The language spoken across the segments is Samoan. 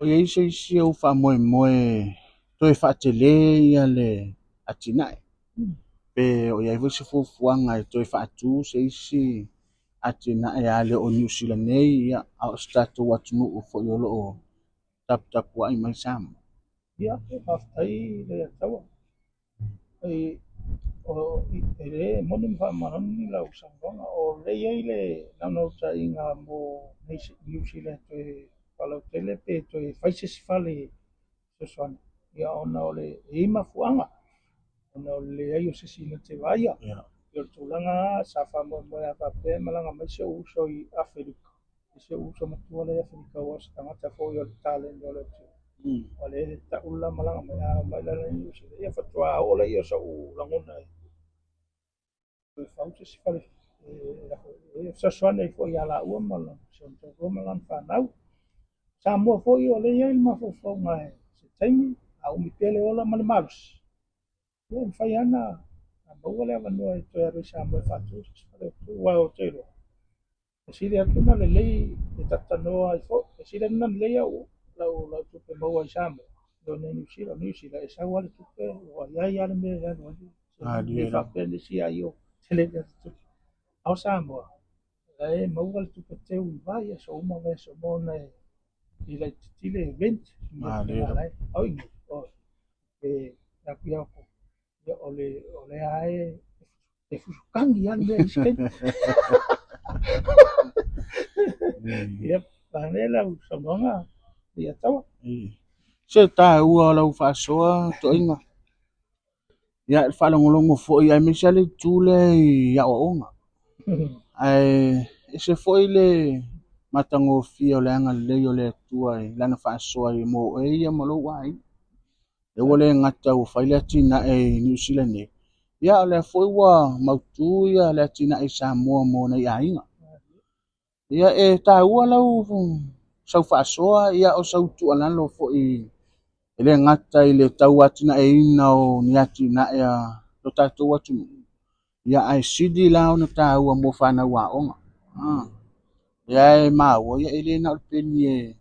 O i ai se isi ou faamoemoe toe faatele ia le atinae? Pe o i ai foi se fuafuaga e toe faatu se isi atinae a le o Niu Sila nei, ia, a o se tatou atunuu foi o lo o taputapuai mai Samoa? Ia, faafetai le Ataua. E le moni ma faamaoni lau saunoaga, o lea e i ai le naunautaiga mo Niu Sila e toe faalautele pe toe fai se isi fale fesoasoani, ia ona o le, e i ai mafuaaga, ona o le leai o se isi na te vaaia. O le tulaga lava sa faamoemoe a faapea e malaga mai si ou uso i Aferika, si ou uso matua lea i Aferika aua o se tagata foi o le taleni o le atunuu. O lea e tau le la malaga mai, a omai la i Niu Sila, ia faatoa oo lea o sou lagona e toe fau se isi fale e fesoasoani ai foi ia laua ma si ona toalua ma lana fanau. Samoa foi o lea e i ai le mafaufauga se taimi, a umi pea le ola ma le malosi, ia e mafai lava ona maua le avanoa e toe alu ai i Samoa e faatu se isi fale o tu, aua ou te iloa, e sili atu ona lelei e talatalanoa ai foi, e sili atu ona lelei au lau tupe maua i Samoa i lo Niu Sila. O Niu Sila e sau lava le tupe, ua i ai lava le mea e alu ai. E le faapea nisi ai o tele le tupe. A o Samoa, la e maua le tupe teu i vai aso uma, vaiaso uma ona e laitiiti le rent. A o i inei, e atu ia outou, ia o lea lava e fusukagi lava le mea i isi taimi. Ia, vaeane lau saunoaga ia Taua. Se taua o lau faasoa toeaiga. Ia, le faalogologo foi aemaise lava le itu lea i aoaoga. Ae ese foi le matagofie o le agalelei o le Atua i lana faasoa i mo oe ia ma lou aiga. Lea ua le gata ua fai le atinae i Niu Sila nei, ia o lea foi ua mautu ia le atinae i Samoa mo nai aiga. Ia e taua lau sau faasoa, ia o sau tuualalo foi e le gata i le tauatinaeina o ni atinae a lo tatou atunuu, ia ae sili la ona taua mo fanau aoga. Ia e maua, ia e le na o le peni e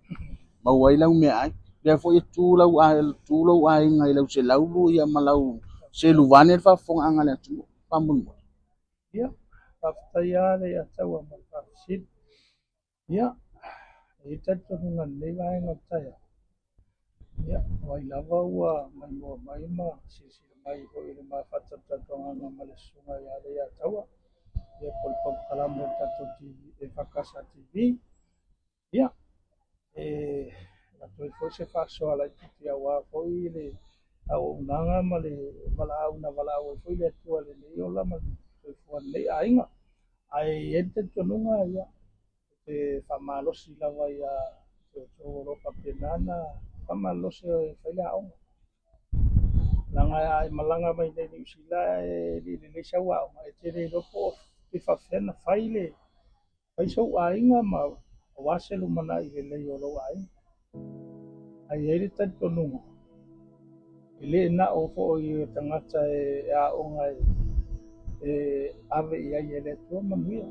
maua ai lau meaai. Lea foi e tu lau aiga i lau selaulu ia ma lau selu vaeane le faafofogaaga a le atunuu. Faamolemole. Ia, faafetai lava le Ataua mo le faafesili. Ia, e i ai le talitonuga i lenei vaega o le taeao, ia, o ai lava ua maimoa mai ma silasila mai foi i le ma faatalatalanoaga ma le susuga ia Leiataua, ia po o le polokalame a le tatou TV, EFKS TV. Ia, e avatu ai foi se faasoa laitiiti aua foi le auaunaga ma le valaau na valaau ai foi le Atua i lenei ola ma le soifua o lenei aiga. Ae i ai le talitonuga, ia, ou te faamalosi lava ia te outou o lo o faapena ona faamalolosi e fai le aoga. Leaga a e malaga mai nei i Niu Sila e le i lelei sau aoga, e te le iloa po o pe faapefea ona fai le fai sou aiga ma aua se lumanai lelei o lou aiga. Ae i ai le talitonuga, e le na o foi o tagata e aoga e ave i ai e le Atua manuia.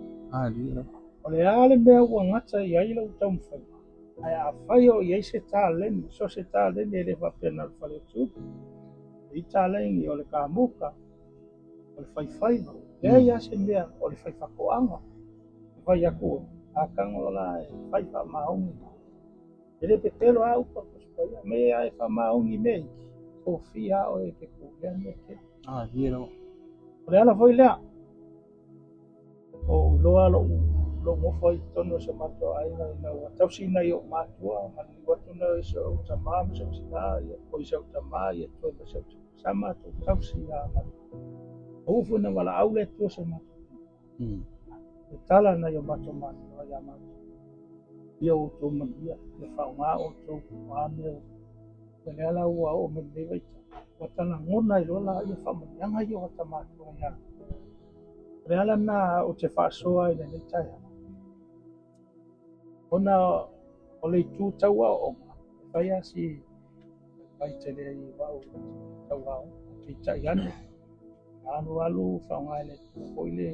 O le a le mea ua gata i ai lau taumafaiga, ae afai o i ai se taleni, so o se taleni e le faapea na o le fale o tiute. E i ai taleni o le kamuta, o le faifaiva, leai lava se mea o le faifaatoaga. E fai atu, a tago la e fai faamaoni. E le pepelo lava upu a le Tusi Paia, me a e faamaoni i mea iti, tofia lava oe e te pulea mea tele. O le ala foi lea, ua ou iloa lou nofo ai i totonu o si o matou aiga ina ua tausi nai ou matua, maliliu atu nai si ou tama ma si ou tina, o si ou tama ia toe ma si ou tina. Sa matou tausi ia matou. Aua foi na valaau le Atua se matou. E tala nai o matou matua ia matou. Ia outou manuia, ia faaaoga outou o a mea o lea la ua oo mai lenei vaitau. Ua ta lagona ai loa la ia faamanuiaga ia o ata matua ia. O le ala lena ou te faasoa ai i lenei taeao. Ona o le itu tau aoaoga, e fai lava si vaivai tele ai i vau tau aoga. Peitai ane, alu alu faaaoga e le Atua foi le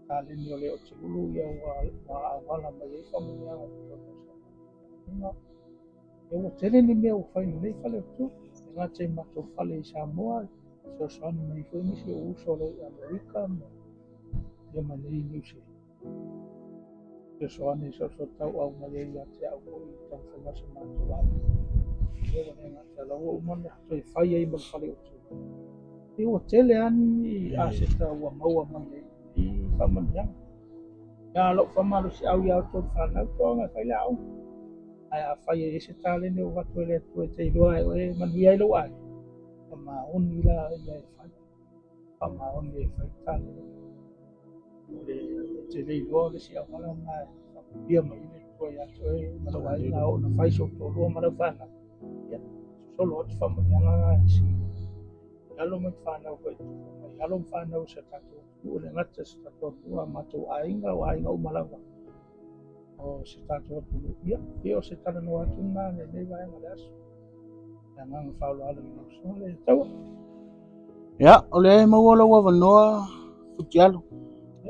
taleni o le Otiulu ia ua auala mai ai faamanuiaga i totonu o si o matou aiga. Ia ua tele ni mea ua fai i lenei fale o le Atua. E gata i matou fale i Samoa, fesoasoani mai foi nisi o uso o lo o i Amerika ma ia ma nei i Niu Sila. Fesoasoani e soosoo mai ai ia te au foi i le taumafaiga o se matou aiga. Ia ua le gata o la ua uma ona toe fai ai ma le fale o le Atua. Ia ua tele lava ni aseta ua maua mai ai i faamanuiaga. Ia lou faamalosiau ia outou le fanau, toaga e fai le aoga. Ae afai e i ai se taleni ua avatu e le Atua e te iloa e oe e manuia ai lou aiga, faamaoni la ia e fai. Faamaoni e fai le taleni. O le e te le iloa o le isi auala lena e faamanuia mai ai le Atua ia te oe ma lou aiga, a oo ina fai sou toalua ma lau fanau, ia, sosolo atu faamanuiaga na i si alo ma fanau foi, mai alo ma fanau o si o tatou atunuu, e le gata i si o tatou atunuu, a o matou aiga, o aiga uma lava o si o tatou atunuu. Ia, pei o se talanoa atu lena i lenei vaega o le aso. Le agaga faaaloalo i lau Susuga Leiataua. Ia, o lea e maua lou avanoa, Futialo.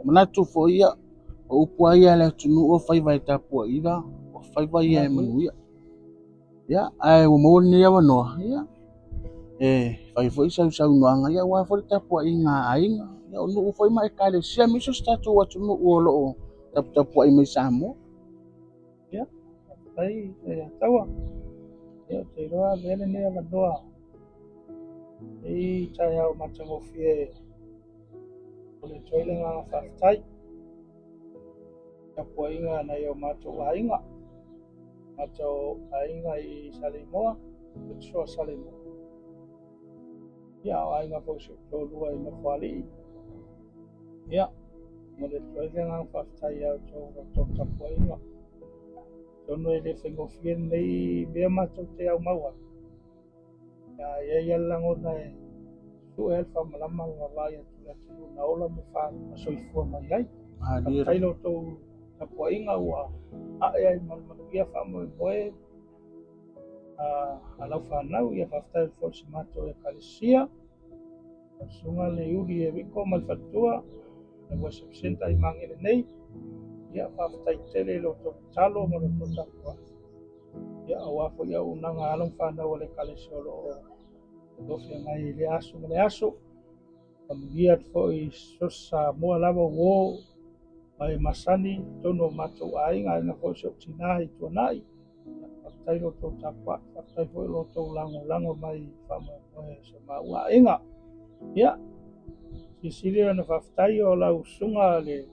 Manatu foi ia, o upu lava ia a le atunuu o faiva e tapuaia, o faiva ia e manuia. Ia, ae ua maua lenei avanoa, ia, e fai foi sau saunoaga, ia, aua foi le tapuaiga a aiga, ia, o nuu foi ma ekalesia, aemaise o si tatou atunuu o lo o taputapuai mai Samoa. Ia, faafetai Leiataua. Ia, ou te iloa avea lenei avanoa i taeao matagofie o le atu ai le agaga faafetai. Tapuaiga a nai o matou aiga, matou aiga i Saleimoa, Petosoa Saleimoa. Ia, o aiga foi si ou toalua i Nofoalii. Ia, momoli atu ai le agaga faafetai ia outou i la outou tapuaiga. Atonu e le faigofie lenei mea matou te aumau ai. Ia, e i ai lava le lagona e sue lava le faamalama ma vaavaai atu i le atunuu na ola ma soifua mai ai. Faafetai la outou tapuaiga ua ae ai ma le manuia faamoemoe a lau fanau. Ia, faafetai foi i si matou ekalesia, lau Susuga Leiuli Eriko ma le faletua, le worship center i Magele nei. Ia, faafetai tele i la outou tatalo ma la outou tapuai. Ia, aua foi auaunaga a alo ma fanau a le ekalesia o lo o feagai i lea aso ma le aso. Faamanuia atu foi i so o se Samoa lava ua o ma e masani i totonu o matou aiga, aiga foi o si ou tina i Tuanai. Faafetai lo outou tapuai, faafetai foi lo outou lagolago mai i faamoemoe o si o maua aiga. Ia, silisili ona faafetai o lau susuga le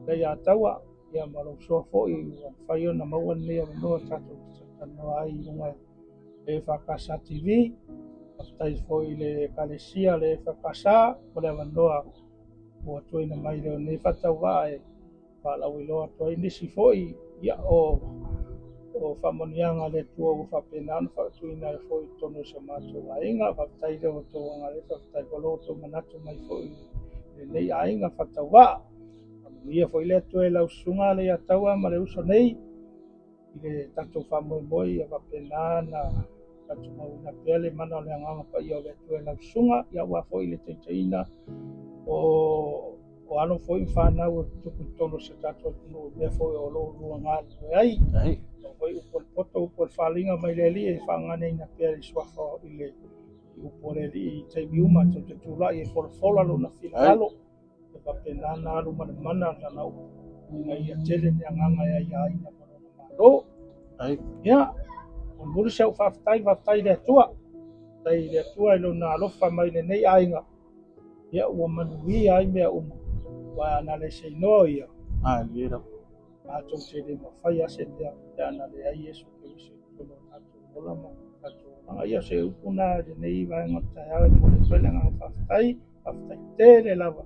Leiataua, ia ma lou uso foi ua mafai ona maua lenei avanoa tatou te talanoa ai i luga e EFKS TV. Faafetai foi i le ekalesia le EFKS mo le avanoa ua tuuina mai i lenei faatauvaa e faalauiloa atu ai nisi foi, ia, o faamanuiaga a le Atua ua faapena ona faatuina ai foi i totonu o si o matou aiga. Faafetai i lo outou agalelei, faafetai foi lo outou manatu mai foi i lenei aiga faatauvaa. Faamanuia foi le Atua i lau susuga Leiataua ma le uso nei i le tatou faamoemoe, ia faapena ona tatou mauina pea le mana o le agaga paia o le Atua i lau susuga, ia aua foi le taitaiina o alo foi ma fanau e tutupu i totonu o si o tatou atunuu i mea foi o lo o lua galulue ai. O foi upu o le poto, upu o le faaaliga mai le Alii e faagagaina pea le suafa i le upu o le Alii i taimi uma, tou te tulai e folafola lona finagalo. E faapena ona alu ma le mana o lana upu ina ia tele ni agaga e aiaina ma lona Malo. Ia, mulimuli si au faafetai, faafetai i le Atua. Faafetai i le Atua i lona alofa mai i lenei aiga. Ia, ua manuia ai mea uma. Aua ana le seinoa ia, matou te le mafai lava se mea pe ana leai Iesu Keriso i totonu o tatou ola ma tatou olaga. Ia, o se upu lena i lenei vaega o le taeao e momoli atu ai le agaga faafetai. Faafetai tele lava.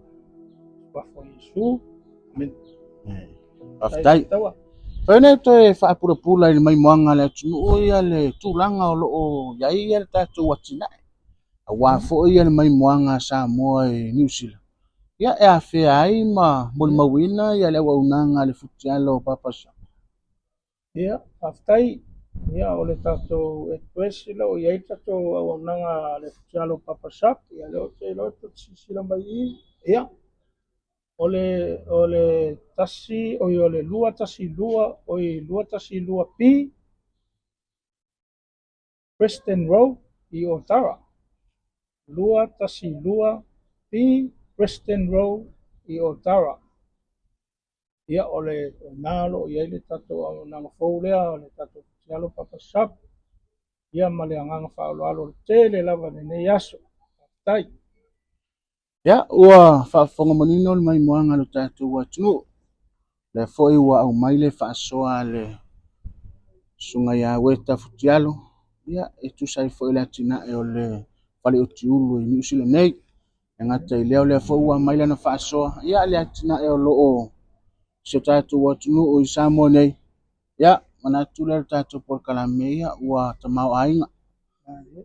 Suafa o Iesu. Amene. Faafetai. Fai nei toe faapulapula i le maimoaga a le atunuu ia le tulaga o lo o i ai ia le tatou atinae. Aua foi ia le maimoaga a Samoa i Niu Sila. Ia e afea ai ma molimauina ia le auaunaga a le Futialo o Papa Shop. Ia, faafetai. Ia, o le tatou address o lo o i ai le tatou auaunaga a le Futialo Papa Shop. Ia, o lea ou te iloa tou te silasila mai i i. Ia, o le tasi, oi, o le 212, oi, 212 P. Preston Road i Otara. 212 B Preston Road i Otara. Ia, o le na o lo o i ai le tatou auaunaga fou lea o le tatou Futialo Barber Shop. Ia ma le agaga faaaloalo tele lava i lenei aso. Faafetai. Ia, ua faafofoga manino le maimoaga a lo tatou atunuu. Lea foi ua aumai le faasoa a le Susuga ia Ueta Futialo, ia, e tusa ai foi le atinae o le Fale Utiulu i Niu Sila nei. E gata i lea, o lea foi ua aumai lana faasoa, ia, le atinae o lo o si o tatou atunuu i Samoa nei. Ia, manatu lea o le tatou polokalame, ia, ua tamaoaiga.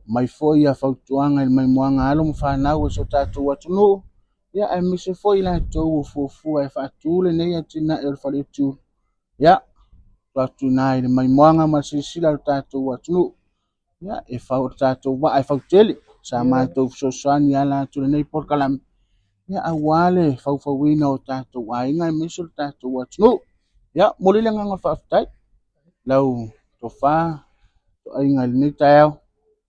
Mai foi ia fautuaga i le maimoaga a alo ma fanau a si o tatou atunuu, ia, aemaise foi i latou o fuafua e faatu lenei atinae o le Fale Utiulu. Ia, tuu atu i ina i le maimoaga ma le silasila a lo tatou atunuu. Ia, e fau le tatou vaa e fautele, sa matou fesoasoani e ala atu i lenei polokalame, ia, aua le faufauina o tatou aiga aemaise o le tatou atunuu. Ia, momoli le agaga o le faafetai lau tofa toaiga i lenei taeao,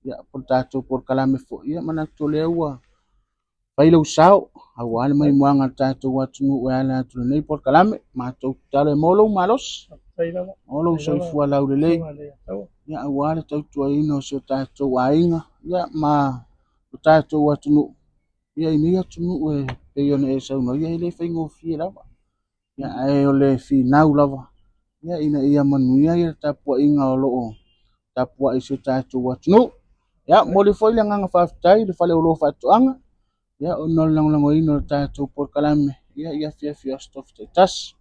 ia, po o le tatou polokalame foi, ia, manatu o lea ua fai lou sao aua le maimoaga a le tatou atunuu e ala atu i lenei polokalame. Matou tatalo e maua lou malosi, maua lou soifua laulelei, ia, aua le tautuaina o si o tatou aiga, ia, ma lo tatou atunuu, ia, i nei atunuu e pei ona e saunoa, ia, e le faigofie lava. Ia, ae o le finau lava, ia, ina ia manuia ia le tapuaiga o lo o tapuai i si o tatou atunuu. Ia, momoli foi le agaga faafetai i le Faleoloa Faatoaga, ia, ona o le lagolagoina o le tatou polokalame, ia, i afiafi o Aso Tofi taitasi.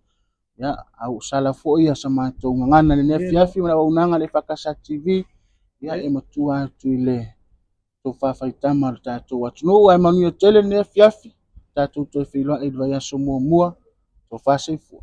Ia, a ua sala foi ia sa matou gagana i lenei afiafi ma le auaunaga a le EFKS TV, ia, e matua atu i le tofa faitama o le tatou atunuu. Ae manuia tele lenei afiafi, tatou toe feiloai i le vaiaso muamua. Tofa soifua.